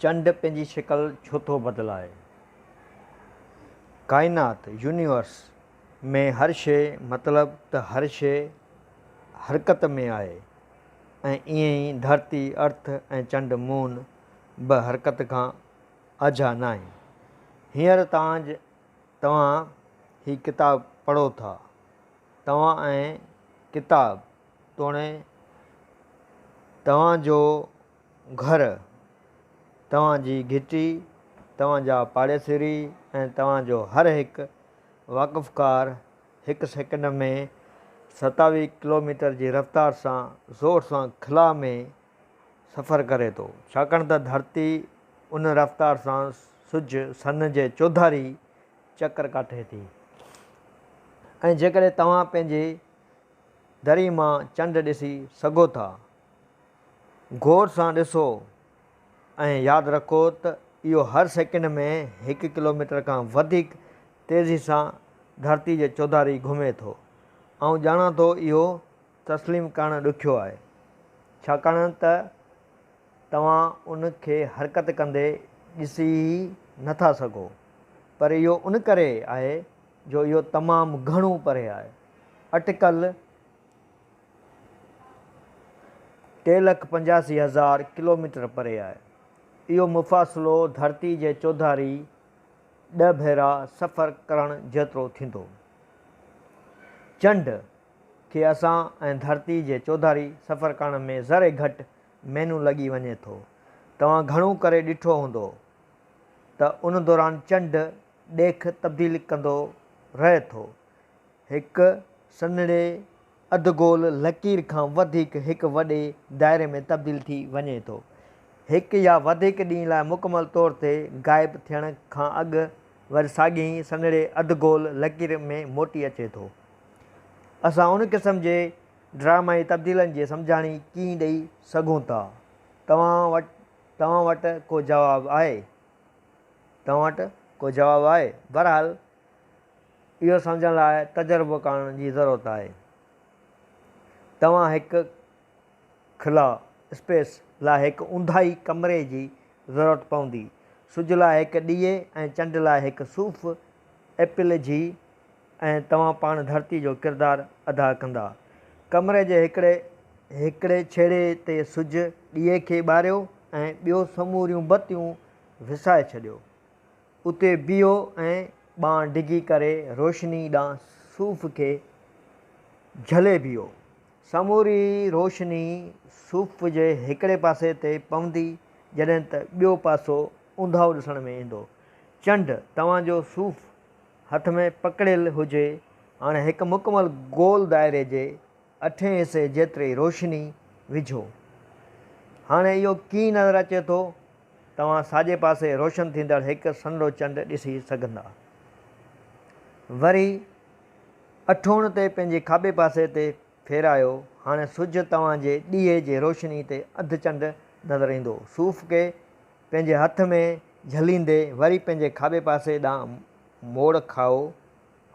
چنڊ پنهنجي شڪل ڇو ٿو بدلائي؟ ڪائنات، Universe، ۾ هر شيء مطلب ته هر شيء حرڪت ۾ آهي ۽ ائين ئي ڌرتي، Earth، ۽ چنڊ، Moon، به حرڪت کان آجا ناهن. هينئر توهان هي ڪتاب پڙهو ٿا. توهان ۽ ڪتاب توڻي توهان جو گهر، توهان جي گهٽي، توهان جا پاڙيسري ۽ توهان جو هر هڪ واقفڪار هڪ سيڪنڊ ۾ 27 ڪلوميٽر جي رفتار سان زور سان خلا ۾ سفر ڪري ٿو، ڇاڪاڻ ته ڌرتي ان رفتار سان سج، Sun، جي چوڌاري چڪر ڪاٽي ٿي ۽ جيڪڏهن توهان پنهنجي دري مان چنڊ ڏسي سگهو ٿا. غور سان ڏسو ۽ ياد رکو ته اهو هر سيڪنڊ ۾ هڪ ڪلوميٽر کان وڌيڪ تيزي سان ڌرتي جي چوڌاري گهمي ٿو. آئون ڄاڻان ٿو اهو تسليم ڪرڻ ڏکيو آهي، ڇاڪاڻ ته توهان ان کي حرڪت ڪندي ڏسي ئي نه ٿا سگهو، پر اهو ان ڪري آهي جو اهو تمام گهڻو پري آهي. اٽڪل. 3,85,000 ڪلوميٽر پري آهي. اهو مفاصلو ڌرتي جي چوڌاري ڏهه ڀيرا سفر ڪرڻ جيترو ٿيندو. چنڊ کي اسان ۽ ڌرتي جي چوڌاري سفر ڪرڻ ۾ ذري گهٽ مهينو لڳي وڃي ٿو. توهان گهڻو ڪري ڏٺو هوندو ته ان دوران چنڊ ڏيک تبديل ڪندو رهي ٿو. هڪ سنهڙي اڌ گول لڪير کان وڌيڪ هڪ وڏي دائري ۾ تبديل ٿي وڃي ٿو. هڪ يا وڌيڪ ڏينهن لاء مڪمل طور تي غائب ٿيڻ کان اڳ وري ساڳي ئي سنهڙي اڌ گول لڪير ۾ موٽي اچي ٿو. اسان ان قسم جي ڊرامائي تبديلن جي سمجهاڻي ڪيئن ڏئي سگهون ٿا؟ توهان وٽ ڪو جواب آهي؟ توهان وٽ ڪو جواب آهي؟ بهرحال اهو سمجهڻ لاء تجربو ڪرڻ جي ضرورت آهي. توهان هڪ خلا، Space، لاء هڪ اونداهي ڪمري جي ضرورت پوندي. سج لاء هڪ ڏيئي ۽ چنڊ لاء هڪ صوف، Apple، جي ۽ توهان پاڻ ڌرتي جو ڪردار ادا ڪندا. ڪمري جي هڪڙي هڪڙي ڇيڙي تي سج ڏيئي کي ٻاريو ۽ ٻيو سموريون بتيون وسائي ڇڏيو. اتي بيهو ۽ ٻانهن ڊگهي ڪري روشني ڏانهن صوف کي جهلي بيهو. سموري روشني صوف جي هڪڙي پاسي تي پوندي جڏهن ته ٻيو پاسو اونداهو ڏسڻ ۾ ايندو. چنڊ توهان جو صوف هٿ ۾ پڪڙيل هجي. هاڻي هڪ مڪمل گول دائري جي اٺين حصي جيتري روشني وجهو. هاڻي اهو ڪيئن نظر اچي ٿو؟ توهان ساڄي پاسي روشن ٿيندڙ هڪ سنهڙو چنڊ ڏسي سگهندا. وري اٺوڻ تي پنهنجي کاٻي پاسي تي ڦيرايو. هاڻي سج توهان جي ڏيئي جي روشني تي اڌ چنڊ نظر ايندو. صوف کي پنهنجي هٿ ۾ جهليندي وري پنهنجي کاٻي پاسي ڏانهن موڙ کائو.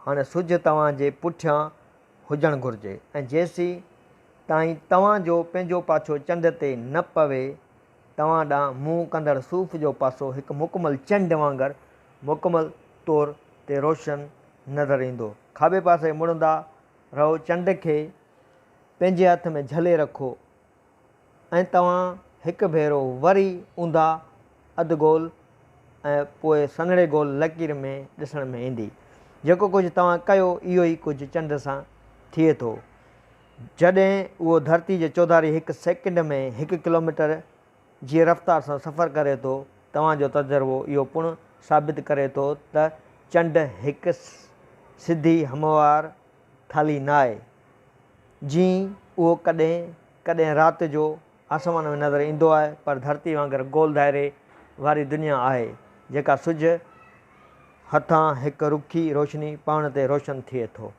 هاڻي سج توهان جي پٺيان هجڻ گهرجي ۽ جيسين تائين توهان جو پنهنجو پاڇو چنڊ تي نه پوي، توهان ڏانهن منهن ڪندڙ صوف جو پاسو هڪ مڪمل چنڊ وانگر مڪمل طور تي روشن نظر ايندو. کاٻي پاسي مڙندا رهو، چنڊ کي پنهنجي هٿ ۾ جهلي رکو ۽ توهان هڪ ڀيرو وري اونداهه اڌ گول ۽ پوء سنهڙي گول لڪير ۾ ڏسڻ ۾ ايندي. جيڪو ڪجهه توهان ڪيو اهو ئي ڪجهه چنڊ سان ٿئي ٿو. جڏهن اهو ڌرتي جي چوڌاري هڪ سيڪنڊ ۾ هڪ ڪلوميٽر جي رفتار سان سفر ڪري ٿو. توهان جو تجربو اهو پڻ ثابت ڪري ٿو ته چنڊ هڪ سڌي هموار ٿالهي ناهي. جيئن اهو ڪڏهن ڪڏهن رات جو آسمان ۾ نظر ايندو آهي پر ڌرتي وانگر گول دائري واري دنيا آهي جيڪا سج هٿان هڪ رکي روشني پوڻ تي روشن ٿئي ٿو.